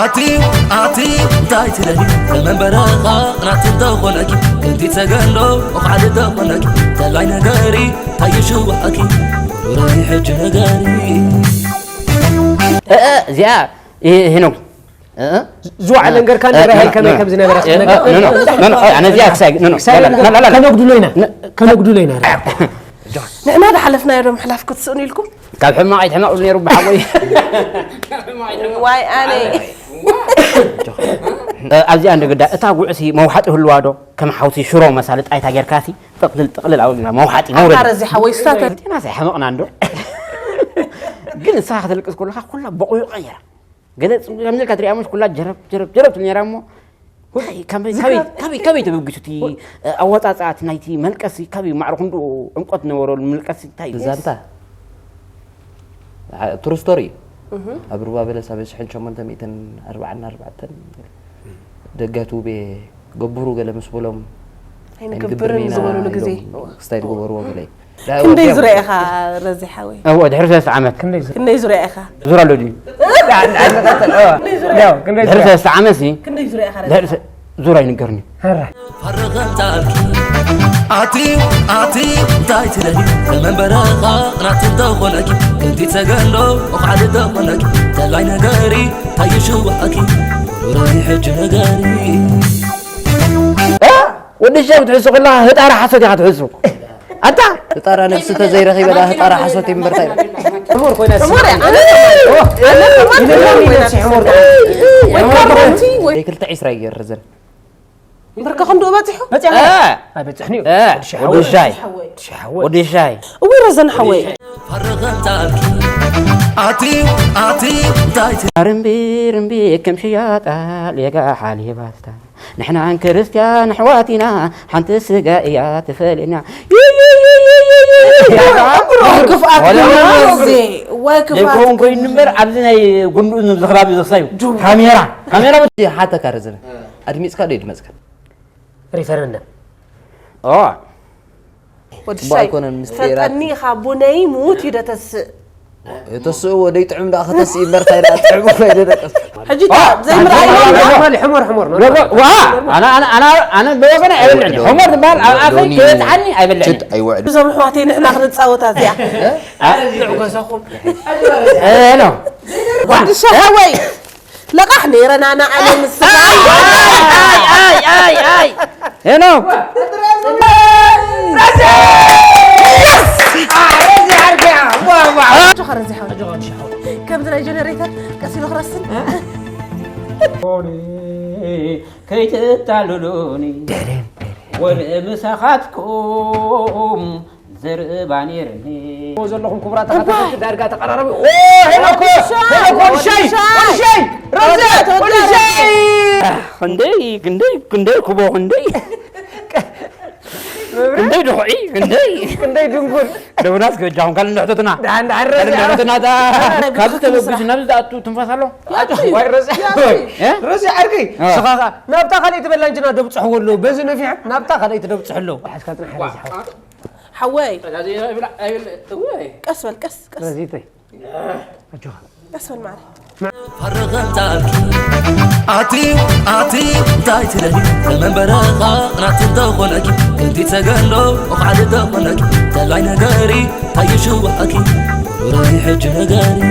ኣቲ ኣቲ እንታይ ትደሊ ከመን በረኻ ናት እንተኾነኪ እቲ ተገሎ ኦኻል እንተኾነኪ ተላይ ነገሪ ታይሽዋኣኪ ሩረይ ሕጂ ነገሪ እዚኣ ሄኖክ ዝወዓለ ነገር ካን ራሄል ከመይ ከም ዝነበረ ክትነግር ኣነ እዚኣ ክሳይ ከነጉድሎ ኢና ከነጉድሎ ኢና ንሕና ዝሓለፍናዮ ዶ ምሕላፍ ክትስእኑ ኢልኩም ካብ ሕማቕ ኣይትሕመቕ ነይሩ ብሓጎይ ዋይ ኣነ ኣብዚኣ እንደ ግዳ እታ ጉዕሲ መውሓጢ ህልዋ ዶ ከም ሓውሲ ሽሮ መሳሊ ጣይታ ጌርካሲ ጥቕልል ጥቕልል ኣውልና መውሓጢ መውረዲ ኣረ እዚ ሓወይ ስታተ ጤና ሳይ ሓመቕና እንዶ ግን ንስኻ ከተልቅስ ከለኻ ኩላ በቑዩ ቀየራ ገለ ከምዚ ኢልካ ትሪኣ ሞሽ ኩላ ጀረብ ጀረብ ጀረብ ትብል ነይራ እሞ ካበይ ተበጊሱ እቲ ኣወፃፅኣ እቲ ናይቲ መልቀሲ ካበይ ማዕረ ክንድኡ ዕምቆት ነበሮ መልቀሲ እንታይ እዩ ዛንታ ትሩ ስቶሪ ኣብ ሩባ በለስ ኣብ ሽሕን ሸሞንተ ሚእትን ኣርባዓን ኣርባዕተን ደጋት ውቤ ገብሩ ገለ ምስ በሎም ኣይንገብርን ዝበሉሉ ግዜ ክስታይ ዝገበርዎ ገለ ክንደይ ዙርያ ኢኻ ረዚ ሓወይ? እወ ድሕሪ ሰለስተ ዓመት። ክንደይ ዙርያ ኢኻ? ዙር ኣሎ ድዩ? ድሕሪ ሰለስተ ዓመት ሲ ድሕሪ ዙር ኣይንገርኒ። ኣቲ ኣቲ እንታይ ትደሊ ከመን በረኻ ናት እንተኾነኪ እቲ ተገሎ ኦኻል እንተኾነኪ ተላይ ነገሪ ታይሽዋኣኪ ሩረይ ሕጂ ነገሪ ወዲ ሸብ ትሕሱ ከለኻ ህጣራ ሓሶት ኢኻ ትሕሱ ኣታ ህጣራ ነብሲ ተዘይረኺበ ዳ ህጣራ ሓሶት እዩ እምበር እንታይ ሕሞር ኮይና ሕሞር እያ ኣነ ኣነ ኣነ ይደላኒ ነብሲ ሕሞር ወይ ክልተ ዒስራ ይገርዘን እምበርከ ክንድኡ በፂሑ በፂሑ ኣይበፅሕን እዩ ወዲ ሻይ ወዲ ሻይ እዊ ረዘን ሓወይ ኣቲ ኣቲ እንታይ ርምቢ ርምቢ ከም ሽያጣ ሌጋ ሓሊባታ ንሕና ክርስትያን ኣሕዋት ኢና ሓንቲ ስጋ እያ ትፈልየና ክፍኣት ዘይኮን ኮይኑ እምበር ኣብዚ ናይ ጉንኡ ዝኽባብ እዩ ዘኽሳዩ ካሜራ ካሜራ ሓተካ ረዘነ ኣድሚፅካ ዶ ይድመፅካ ሪፈረንደም ወድሻይ ፈጠኒ ኢኻ ቡነይ ሙት እዩ ደተስእ ተስእዎ ደይ ጥዑም ደኣ ከተስእ ይበር ታይ ደኣ ጥዑም እኮ እዩ ደደቀስ ሕጂ ዘይምርኣይ ሕሞር ሕሞር ዋ ኣነ ኣነ ኣነ ኣነ በወገነ ኣይበልዕን ሕሞር ዝበሃል ኣብ ኣፈይ ከየጥዓኒ ኣይበልዕን ችድ ኣይወዕድ እዞም ኣሕዋተይ ንሕና ክንፃወታ እዚኣ ንዕጎሰኹም ሄሎ ወድሻ ወይ ለቃሕ ነይረና ንዓለም ሄኖክ ከምዚ ናይ ጀነሬተር ቀስ ኢሉ ክረስን ከይትታልሉኒ ወልእ ምሳኻትኩም ዝርእ ባኒርኒ ዘለኹም ክቡራት ተኸታተልቲ ዳርጋ ተቐራረቡ ሄኖኮ ሄኖኮ ወድሻይ ወድሻይ ረዘ ወድሻይ ክንደይ ክንደይ ክንደይ ክቦ ክንደይ ክንደይ ድኹዒ ክንደይ ክንደይ ድንጉል ደብናስ ገጃኹም ካልእ ንሕተትና ንሕተትና ካብዚ ተበጊሱ ናብዚ ዝኣቱ ትንፋስ ኣሎ ረዚ ዓርከይ ስኻ ናብታ ካልኣይቲ በላ እንጂ ና ደብፅሕዎ ኣለዉ በዚ ነፊሖም ናብታ ካልኣይቲ ደብፅሑ ኣለዉ ሓዝካ ፅናሕ ረዚ ሓወይ ሓወይ ቀስ በል ቀስ ቀስ ረዚተይ ኣጆኻ ቀስ በል ማዕረ ኣቲ ኣቲ እንታይ ትደሊ ከመን በረኻ ናት እንተኾነኪ ክንዲ ተገሎ ኦኻል እንተኾነኪ ተላይ ነገሪ ታይሽዋኣኪ ሩረይ ሕጂ ነገሪ